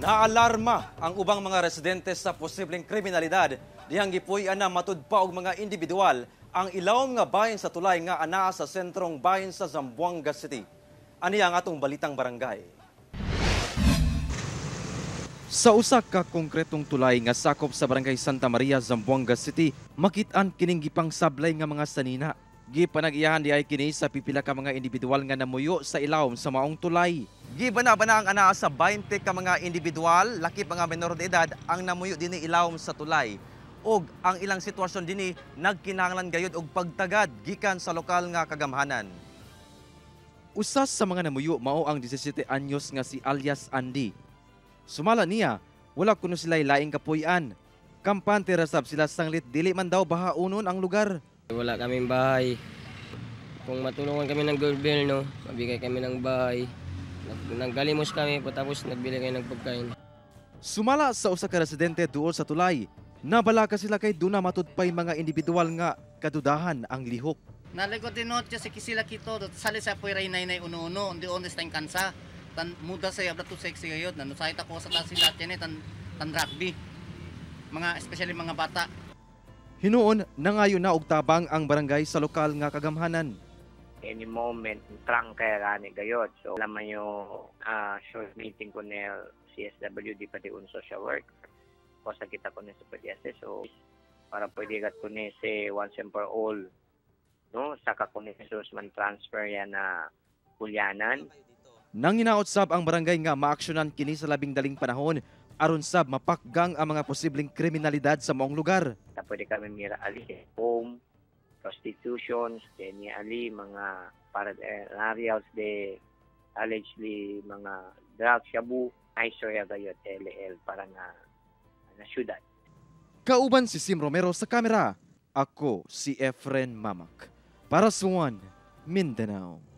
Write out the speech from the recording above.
Naalarma ang ubang mga residente sa posibleng kriminalidad dihang gipuy-an na matud pa og mga individual ang ilawom nga bahin sa tulay nga anaa sa sentrong bahin sa Zamboanga City. Ani ang atong balitang barangay. Sa usa ka konkretong tulay nga sakop sa Barangay Santa Maria, Zamboanga City, makit-an kining gipang sablay nga mga sanina. Gipanag-iyahan di ay kini sa pipila ka mga individual nga namuyo sa ilawom sa maong tulay. Gibana-bana ang anaa sa 20 ka mga individual, lakip mga menor de edad, ang namuyo dinhi ilawom sa tulay. Og ang ilang sitwasyon dinhi nagkinahanglan gayud og pagtagad gikan sa lokal nga kagamhanan. Usa sa mga namuyo mao ang 17 anyos nga si alias Andy. Sumala niya, wala kuno sila laing kapuy-an. Kampante ra sab sila sanglit dili man daw bahaunon ang lugar. Wala kaming bahay. Kung matulungan kami ng gobyerno, mabigay kami ng bahay. Naggalimos kami, tapos nagbili kami ng pagkain. Sumala sa usa ka residente duol sa tulay, nabalaka sila kay duna matudpay mga individual nga kadudahan ang lihok. Naligo din noche sa kisila kito, sali sa puwera inay uno uno, undi honest tayong kansa. Tan muda sa yabla to sexy gayod, nanusay ta ko sa sila tiyan tan tan rugby. Mga especially mga bata. Hinuon, nangayo na og tabang ang barangay sa lokal nga kagamhanan. Any moment trangka kaya gani gayod. So alam yo short meeting ko nel CSWD pati un social work. Kosa kita ko ni sa PDS. So para pwede gat ko ni si once and for all, no, saka ko ni Jesus man transfer yan na pulyanan. Nanginaot sab ang barangay nga maaksyonan kini sa labing daling panahon aron sab mapakgang ang mga posibleng kriminalidad sa maong lugar. Ta pwede kami mira ali home prostitutions, ni ali mga paraphernalia de allegedly mga drugs, shabu, istorya gayod LL para na na syudad. Kauban si Sim Romero sa kamera. Ako si Efren Mamak. Para sa One Mindanao.